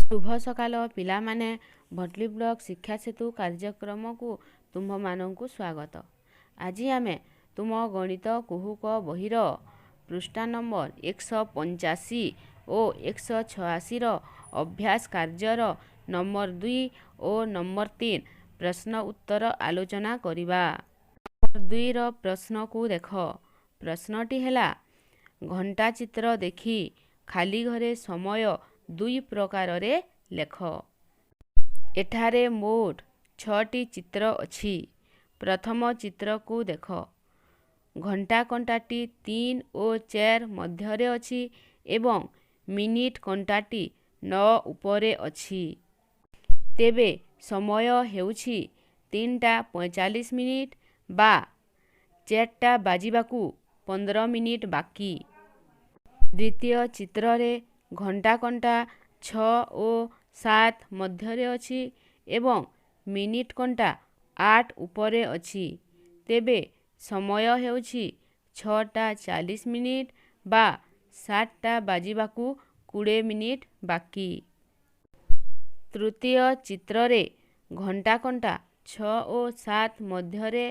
ଶୁଭ ସକାଳ ପିଲାମାନେ। ଭଟଲି ବ୍ଲକ ଶିକ୍ଷା ସେତୁ କାର୍ଯ୍ୟକ୍ରମକୁ ତୁମ୍ଭମାନଙ୍କୁ ସ୍ୱାଗତ। ଆଜି ଆମେ ତୁମ ଗଣିତ କୁହୁକ ବହିର ପୃଷ୍ଠା ନମ୍ବର 185 ଓ 186ର ଅଭ୍ୟାସ କାର୍ଯ୍ୟର ନମ୍ବର 2 ଓ ନମ୍ବର 3 ପ୍ରଶ୍ନ ଉତ୍ତର ଆଲୋଚନା କରିବା। ନମ୍ବର 2ର ପ୍ରଶ୍ନକୁ ଦେଖ। ପ୍ରଶ୍ନଟି ହେଲା, ଘଣ୍ଟା ଚିତ୍ର ଦେଖି ଖାଲି ଘରେ ସମୟ ଦୁଇ ପ୍ରକାରରେ ଲେଖ। ଏଠାରେ ମୋଟ 6ଟି ଚିତ୍ର ଅଛି। ପ୍ରଥମ ଚିତ୍ରକୁ ଦେଖ। ଘଣ୍ଟା କଣ୍ଟାଟି 3 ଓ 4 ମଧ୍ୟରେ ଅଛି ଏବଂ ମିନିଟ୍ କଣ୍ଟାଟି 9 ଉପରେ ଅଛି। ତେବେ ସମୟ ହେଉଛି 3ଟା 45 ମିନିଟ୍ ବା 4ଟା ବାଜିବାକୁ 15 ମିନିଟ୍ ବାକି। ଦ୍ୱିତୀୟ ଚିତ୍ରରେ ଘଣ୍ଟା କଣ୍ଟା 6 ଓ 7 ମଧ୍ୟରେ ଅଛି ଏବଂ ମିନିଟ୍ କଣ୍ଟା 8 ଉପରେ ଅଛି। ତେବେ ସମୟ ହେଉଛି 6ଟା 40 ମିନିଟ୍ ବା 7ଟା ବାଜିବାକୁ 20 ମିନିଟ୍ ବାକି। ତୃତୀୟ ଚିତ୍ରରେ ଘଣ୍ଟା କଣ୍ଟା 6 ଓ 7 ମଧ୍ୟରେ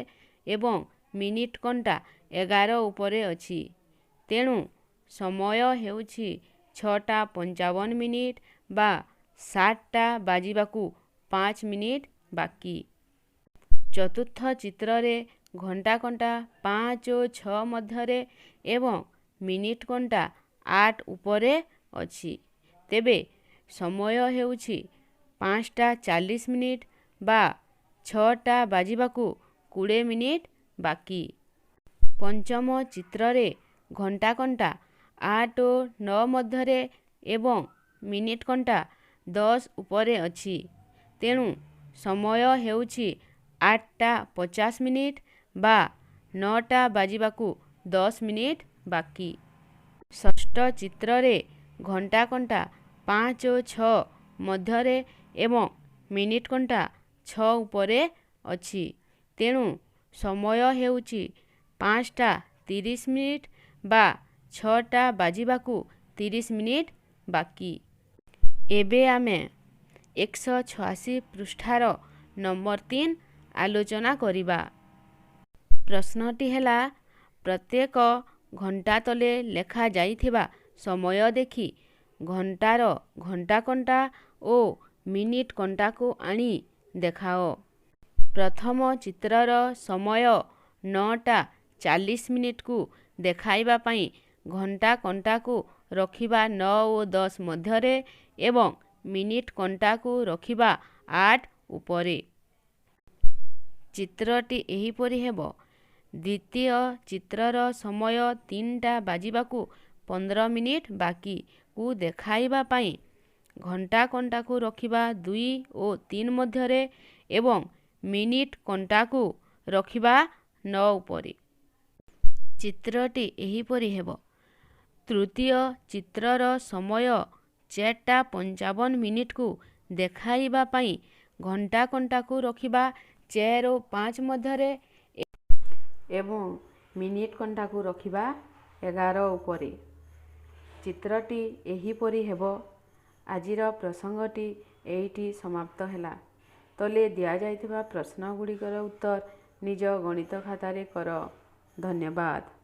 ଏବଂ ମିନିଟ୍ କଣ୍ଟା 11 ଉପରେ ଅଛି। ତେଣୁ ସମୟ ହେଉଛି 6ଟା 55 ମିନିଟ୍ ବା 7ଟା ବାଜିବାକୁ 5 ମିନିଟ୍ ବାକି। ଚତୁର୍ଥ ଚିତ୍ରରେ ଘଣ୍ଟା କଣ୍ଟା 5 ଓ 6 ମଧ୍ୟରେ ଏବଂ ମିନିଟ୍ କଣ୍ଟା 8 ଉପରେ ଅଛି। ତେବେ ସମୟ ହେଉଛି 5ଟା 40 ମିନିଟ୍ ବା 6ଟା ବାଜିବାକୁ 20 ମିନିଟ୍ ବାକି। ପଞ୍ଚମ ଚିତ୍ରରେ ଘଣ୍ଟା କଣ୍ଟା 8 ଓ 9 ମଧ୍ୟରେ ଏବଂ ମିନିଟ୍ କଣ୍ଟା 10 ଉପରେ ଅଛି। ତେଣୁ ସମୟ ହେଉଛି 8ଟା 50 ମିନିଟ୍ ବା 9ଟା ବାଜିବାକୁ 10 ମିନିଟ୍ ବାକି। ଷଷ୍ଠ ଚିତ୍ରରେ ଘଣ୍ଟା କଣ୍ଟା 5 ଓ 6 ମଧ୍ୟରେ ଏବଂ ମିନିଟ୍ କଣ୍ଟା 6 ଉପରେ ଅଛି। ତେଣୁ ସମୟ ହେଉଛି 5ଟା 30 ମିନିଟ୍ ବା 6ଟା ବାଜିବାକୁ 30 ମିନିଟ୍ ବାକି। ଏବେ ଆମେ 186 ପୃଷ୍ଠାର ନମ୍ବର 3 ଆଲୋଚନା କରିବା। ପ୍ରଶ୍ନଟି ହେଲା, ପ୍ରତ୍ୟେକ ଘଣ୍ଟା ତଳେ ଲେଖାଯାଇଥିବା ସମୟ ଦେଖି ଘଣ୍ଟାର ଘଣ୍ଟା କଣ୍ଟା ଓ ମିନିଟ୍ କଣ୍ଟାକୁ ଆଣି ଦେଖାଅ। ପ୍ରଥମ ଚିତ୍ରର ସମୟ 9ଟା 40 ମିନିଟ୍କୁ ଦେଖାଇବା ପାଇଁ ଘଣ୍ଟା କଣ୍ଟାକୁ ରଖିବା 9 ଓ 10 ମଧ୍ୟରେ ଏବଂ ମିନିଟ୍ କଣ୍ଟାକୁ ରଖିବା 8 ଉପରେ। ଚିତ୍ରଟି ଏହିପରି ହେବ। ଦ୍ୱିତୀୟ ଚିତ୍ରର ସମୟ 3ଟା ବାଜିବାକୁ 15 ମିନିଟ୍ ବାକିକୁ ଦେଖାଇବା ପାଇଁ ଘଣ୍ଟା କଣ୍ଟାକୁ ରଖିବା 2 ଓ 3 ମଧ୍ୟରେ ଏବଂ ମିନିଟ୍ କଣ୍ଟାକୁ ରଖିବା 9 ଉପରେ। ଚିତ୍ରଟି ଏହିପରି ହେବ। ତୃତୀୟ ଚିତ୍ରର ସମୟ 4ଟା 55 ମିନିଟ୍କୁ ଦେଖାଇବା ପାଇଁ ଘଣ୍ଟା କଣ୍ଟାକୁ ରଖିବା 4 ଓ 5 ମଧ୍ୟରେ ଏବଂ ମିନିଟ୍ କଣ୍ଟାକୁ ରଖିବା 11 ଉପରେ। ଚିତ୍ରଟି ଏହିପରି ହେବ। ଆଜିର ପ୍ରସଙ୍ଗଟି ଏଇଠି ସମାପ୍ତ ହେଲା। ତଳେ ଦିଆଯାଇଥିବା ପ୍ରଶ୍ନଗୁଡ଼ିକର ଉତ୍ତର ନିଜ ଗଣିତ ଖାତାରେ କର। ଧନ୍ୟବାଦ।